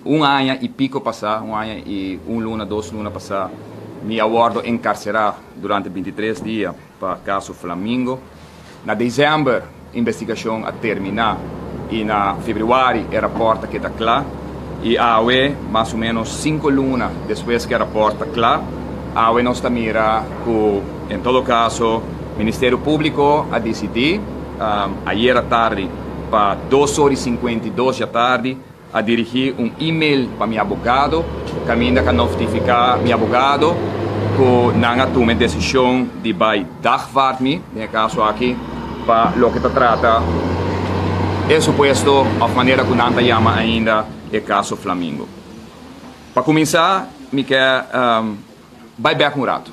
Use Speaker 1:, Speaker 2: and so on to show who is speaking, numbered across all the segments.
Speaker 1: Un aña y pico pasa, un aña y un luna, 2 luna pasa, mi a wordo encarcera durante 23 dia pa caso Flamingo. Na december, investigacion a termina y na februari e rapport a keda cla. Y awe, mas o menos 5 luna despues cu e rapport ta cla, awe nos ta mira cu, en todo caso, Ministerio Publico a dicidi, ayera tardi, pa 2 or y 52 di atardi, a dirigi un e-mail pa mi abogado, caminda cu a notifica mi abogado cu nan a tuma decision di bay dagvaard mi, den e caso aki, pa loke ta trata e supuesto, of manera cu nan ta yama ainda, e caso Flamingo. Pa cuminsa, mi kier bay back un rato.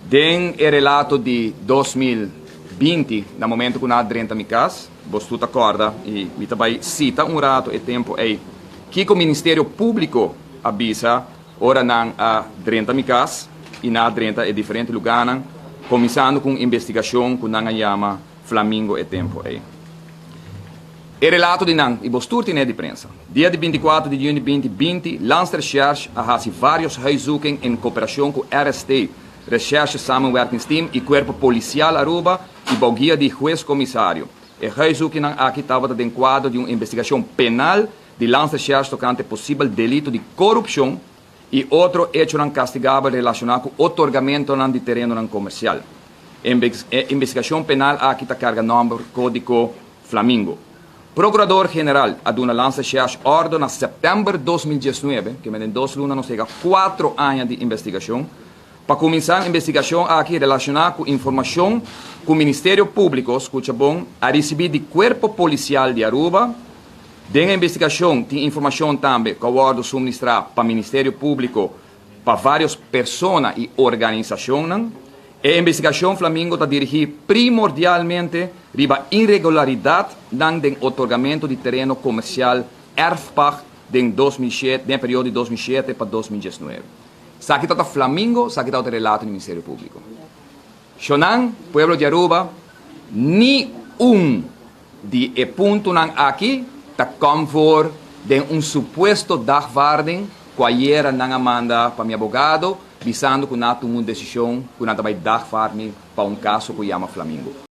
Speaker 1: Den e relato di 2020, na momento cu nan a drenta mi cas, boso ta corda, y mi tambe cita un rato e tempo ey, cu Ministerio Publico a bisa, ora nan a drenta mi cas, y nan a drenta e diferente lugar, cuminsando cu investigacion cu nan a yama Flamingo e tempo ey. E relato di nan, y boso tin di prensa. Dia di 24 di juni di 2020, Landsrecherche a haci varios huiszoeking den cooperacion cu RST, Recherche Samenwerkingsteam y Cuerpo Policial Aruba y bou guia di hues comisario. E huiszoeking aki tabata den cuadro di un investigacion penal di Landsrecherche tocante posibel delito di corupcion y otro hecho castigabel relaciona cu otorgamento di tereno comercial. E investigacion penal aki ta carga nomber codigo Flamingo. Procurador General a duna Landsrecherche ordo na september di 2019, kiermen den 2 luna nos yega 4 aña di investigacion, pa cuminsa e investigacion aki relaciona cu informacion cu Ministerio Publico, scucha bon, a ricibi di Cuerpo Policial di Aruba. Den investigacion tin informacion tambe cu a wordo suministra pa Ministerio Publico pa varios persona y organisacion. E investigacion Flamingo ta dirigi primordialmente riba irregularidad den otorgamento di tereno comercial erfpacht den 2007, den periodo di 2007 pa 2019. Esaki ta Flamingo, esaki ta e relato di Ministerio Publico. Shonan, pueblo di Aruba, ni un di e puntonan aki ta conforme den un supuesto dagvaarding cu ayera nan a manda pa mi abogado, bisando cu nan a tuma un decision cu nan ta bay dagvaard mi pa un caso cu yama Flamingo.